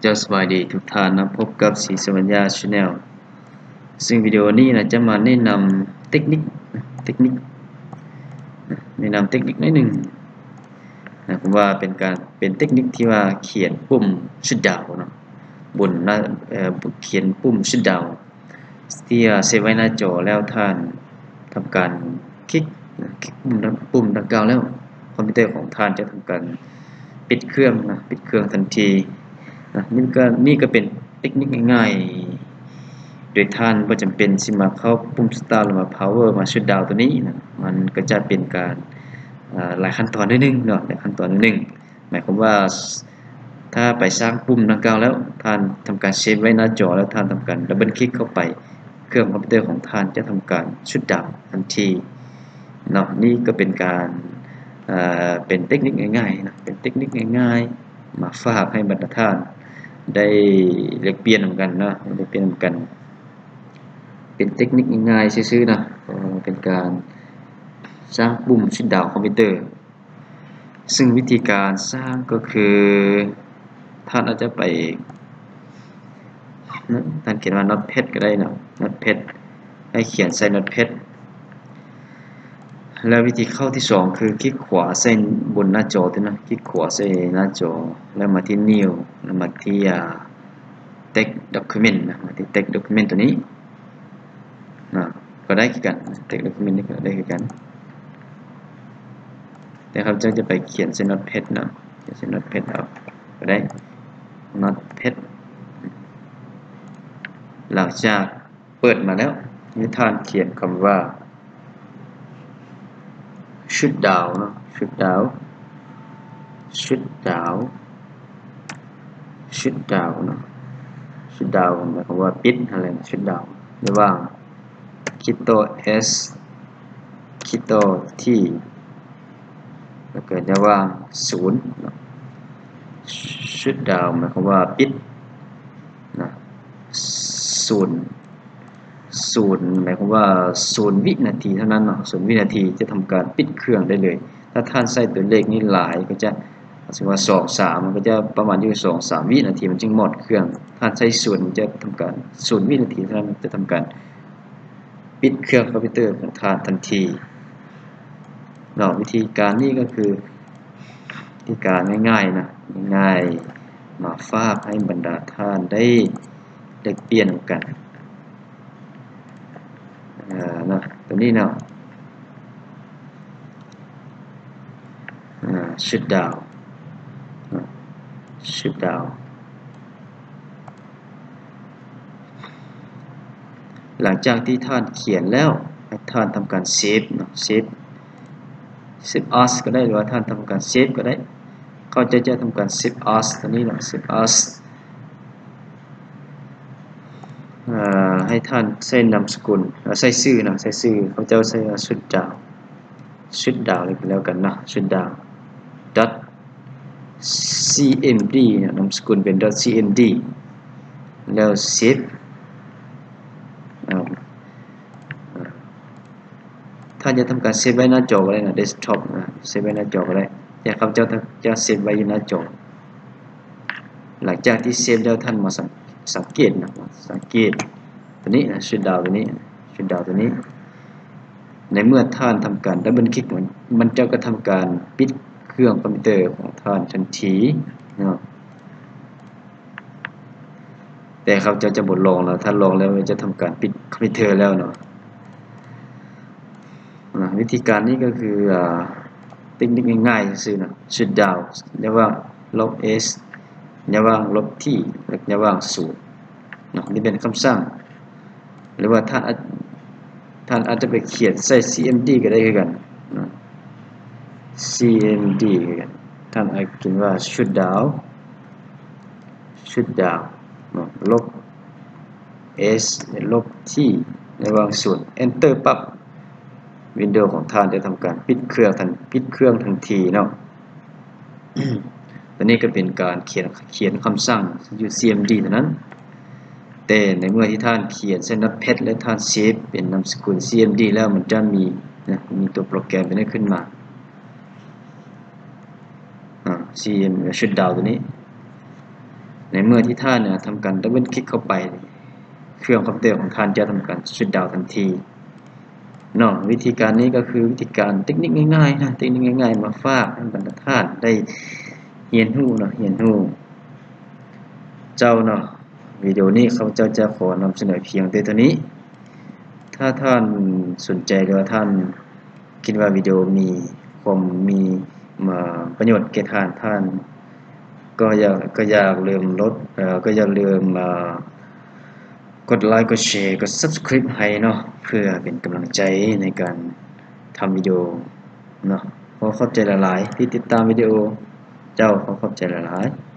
ເຈົ້າສະບາຍດີທຸກທ່ານນະ, ພົບກັບສີສະຫວັນຍາ Channel. ຊຶ່ງວິດີໂອນີ້ນະ ຈະມາແນະນຳເຕັກນິກ, ເຕັກນິກ, ແນະນຳເຕັກນິກໜ້ອຍໜຶ່ງນະ, ເພາະວ່າເປັນການ, ເປັນເຕັກນິກທີ່ວ່າຂຽນປຸ່ມ Shutdown ເນາະ, ບົນໜ້າ, ເອີ, ຂຽນປຸ່ມ Shutdown ທີ່ເຊບໄວ້ໜ້າຈໍແລ້ວ ທ່ານທຳການຄລິກ, ຄລິກປຸ່ມ, ປຸ່ມດັ່ງກ່າວແລ້ວ ຄອມພິວເຕີຂອງທ່ານຈະທຳການປິດເຄື່ອງນະ, ປິດເຄື່ອງທັນທີນະ. ນີ້ກໍ, ນີ້ກໍເປັນເຕັກນິກງ່າຍໆ ໂດຍທ່ານບໍ່ຈຳເປັນຊິມາເຂົ້າປຸ່ມ Start ຫຼືວ່າ Power ມາ Shutdown ຕົວນີ້ນະ, ມັນກໍຈະເປັນການ, ເອີ, ຫຼາຍຂັ້ນຕອນໜ້ອຍໜຶ່ງເນາະ, ຫຼາຍຂັ້ນຕອນໜ້ອຍໜຶ່ງ. ໝາຍຄວາມວ່າ ຖ້າໄປສ້າງປຸ່ມດັ່ງກ່າວແລ້ວ ທ່ານທຳການເຊບໄວ້ໜ້າຈໍ ແລ້ວທ່ານທຳການດັບເບິນຄລິກເຂົ້າໄປ, ເຄື່ອງຄອມພິວເຕີຂອງທ່ານຈະທຳການ Shutdown ທັນທີເນາະ. ນີ້ກໍເປັນການ, ເອີ, ເປັນເຕັກນິກງ່າຍໆນະ, ເປັນເຕັກນິກງ່າຍໆ ມາຝາກໃຫ້ບັນດາທ່ານໄດ້ແລກປ່ຽນນຳກັນເນາະ, ແລກປ່ຽນນຳກັນ. ເປັນເຕັກນິກງ່າຍໆຊື່ໆນະ, ເອີ, ເປັນການສ້າງປຸ່ມ Shutdown ຄອມພິວເຕີ. ຊຶ່ງວິທີການສ້າງກໍຄື ທ່ານອາດຈະໄປ, ທ່ານຂຽນວ່າ Notepad ກໍໄດ້ເນາະ, Notepad, ໃຫ້ຂຽນໃສ່ Notepad. ແລ້ວວິທີເຂົ້າທີສອງຄືຄລິກຂວາໃສ່ບົນໜ້າຈໍຕົວນັ້ນ, ຄລິກຂວາໃສ່ໜ້າຈໍ ແລ້ວມາທີ່ New ແລ້ວມາທີ່, ອ່າ, Text Document ນະ, ມາທີ່ Text Document ຕົວນີ້ນະ, ກໍໄດ້ຄືກັນ, Text Document ນີ້ກໍໄດ້ຄືກັນ. ແຕ່ຂ້າພະເຈົ້າຈະໄປຂຽນໃສ່ Notepad ເນາະ, ຂຽນໃສ່ Notepad ເອົາກໍໄດ້, Notepad. ຫຼັງຈາກເປີດມາແລ້ວ ໃຫ້ທ່ານຂຽນຄຳວ່າ Shutdown ເນາະ, Shutdown, Shutdown, Shutdown ເນາະ, Shutdown ໝາຍຄວາມວ່າປິດຫັ້ນແຫຼະ, Shutdown ລະຫວ່າງ capital S, capital T ແລ້ວກໍລະຫວ່າງສູນເນາະ. Shutdown ໝາຍຄວາມວ່າປິດນະ, ສູນ, ສູນໝາຍຄວາມວ່າສູນວິນາທີເທົ່ານັ້ນເນາະ, ສູນວິນາທີຈະທຳການປິດເຄື່ອງໄດ້ເລີຍ. ຖ້າທ່ານໃຊ້ຕົວເລກນີ້ຫຼາຍກໍຈະ, ສົມມຸດວ່າສອງ ສາມ, ມັນກໍຈະປະມານຢູ່ສອງສາມວິນາທີມັນຈຶ່ງມອດເຄື່ອງ. ທ່ານໃຊ້ສູນ ມັນຈະທຳການ, ສູນວິນາທີເທົ່ານັ້ນຈະທຳການ ປິດເຄື່ອງຄອມພິວເຕີຂອງທ່ານທັນທີເນາະ. ວິທີການນີ້ກໍຄືວິທີການງ່າຍໆນະ, ງ່າຍໆ ມາຝາກໃຫ້ບັນດາທ່ານໄດ້ແລກປ່ຽນນຳກັນ, ເອີ, ເນາະ, ຕົວນີ້ເນາະ, ເອີ, Shutdown ເນາະ, Shutdown. ຫຼັງຈາກທີ່ທ່ານຂຽນແລ້ວ ໃຫ້ທ່ານທຳການເຊບເນາະ, ເຊບ, Save As ກໍໄດ້ ຫຼືວ່າທ່ານທຳການເຊບກໍໄດ້. ເຂົາເຈົ້າຈະທຳການ Save As ຕົວນີ້ເນາະ, Save As. ເອີ, ໃຫ້ທ່ານໃສ່ນາມສະກຸນ, ເອີ, ໃສ່ຊື່ເນາະ, ໃສ່ຊື່, ເຂົາເຈົ້າໃສ່ວ່າ Shutdown, Shutdown ເລີຍກໍແລ້ວກັນເນາະ, Shutdown dot C M D ເນາະ, ນາມສະກຸນເປັນ dot C M D ແລ້ວ Save. ເອົາ, ທ່ານຈະທຳການເຊບໄວ້ໜ້າຈໍກໍໄດ້ນະ, Desktop ນະ, ເຊບໄວ້ໜ້າຈໍກໍໄດ້, ແຕ່ຂ້າພະເຈົ້າຈະເຊບໄວ້ຢູ່ໜ້າຈໍ. ຫຼັງຈາກທີ່ເຊບແລ້ວ ທ່ານມາສັງ, ສັງເກດນະ, ສັງເກດຕົວນີ້ນະ, Shutdown ຕົວນີ້, Shutdown ຕົວນີ້. ໃນເມື່ອທ່ານທຳການ double click ມັນ, ມັນຈະກໍທຳການປິດເຄື່ອງຄອມພິວເຕີຂອງທ່ານທັນທີເນາະ. ແຕ່ຂ້າພະເຈົ້າຈະບໍ່ລອງແລ້ວ, ຖ້າລອງແລ້ວຈະທຳການປິດຄອມພິວເຕີແລ້ວເນາະ. ນະ, ວິທີການນີ້ກໍຄື, ອາ, ເຕັກນິກງ່າຍໆຊື່ໆນະ, Shutdown ລະຫວ່າງລົບ S ລະຫວ່າງລົບ T ລະຫວ່າງສູນເນາະ, ນີ້ເປັນຄຳສັ່ງ. ຫຼືວ່າທ່ານອາດ, ທ່ານອາດຈະໄປຂຽນໃສ່ C M D ກໍໄດ້ຄືກັນເນາະ, C M D ຄືກັນ. ທ່ານອາດຂຽນວ່າ Shutdown, Shutdown ເນາະ, ລົບ S ລົບ T ລະຫວ່າງສູນ, Enter ປັບ Windows ຂອງທ່ານຈະທຳການປິດເຄື່ອງທັນ, ປິດເຄື່ອງທັນທີເນາະ. ຕົວນີ້ກໍເປັນການຂຽນ, ຂຽນຄຳສັ່ງຢູ່ C M D ເທົ່ານັ້ນ. ແຕ່ໃນເມື່ອທີ່ທ່ານຂຽນໃສ່ Notepad ແລະ ທ່ານເຊບເປັນນາມສະກຸນ C M D ແລ້ວ ມັນຈະມີນະ, ມີຕົວໂປຣແກຣມຕົວນີ້ຂຶ້ນມາ. ອາ, C M, Shutdown ຕົວນີ້. ໃນເມື່ອທີ່ທ່ານນະທຳການດັບເບິນຄລິກເຂົ້າໄປ, ເຄື່ອງຄອມພິວເຕີຂອງທ່ານຈະທຳການຊັດດາວທັນທີເນາະ. ວິທີການນີ້ກໍຄືວິທີການເຕັກນິກງ່າຍໆນະ, ເຕັກນິກງ່າຍໆມາຝາກໃຫ້ບັນດາທ່ານໄດ້ຮຽນຮູ້ເນາະ, ຮຽນຮູ້ເຈົ້າເນາະ. ວິດີໂອນີ້ຂ້າພະເຈົ້າຈະຂໍນຳສະເໜີພຽງແຕ່ເທົ່ານີ້. ຖ້າທ່ານສົນໃຈ ຫຼືວ່າທ່ານຄິດວ່າວິດີໂອມີຄວາມ ມີ ເອີ່ ປະໂຫຍດແກ່ທ່ານ, ທ່ານກໍຢ່າ ກໍຢ່າລືມລົດ ເອີ່ ກໍຢ່າລືມ ເອີ່ ກົດໄລ ກົດແຊ ກົດ Subscribe ໃຫ້ເນາະ, ເພື່ອເປັນກຳລັງໃຈໃນການທຳວິດີໂອເນາະ. ຂໍຂອບໃຈຫຼາຍໆທີ່ຕິດຕາມວິດີໂອ. ເຈົ້າ, ຂໍຂອບໃຈຫຼາຍໆ.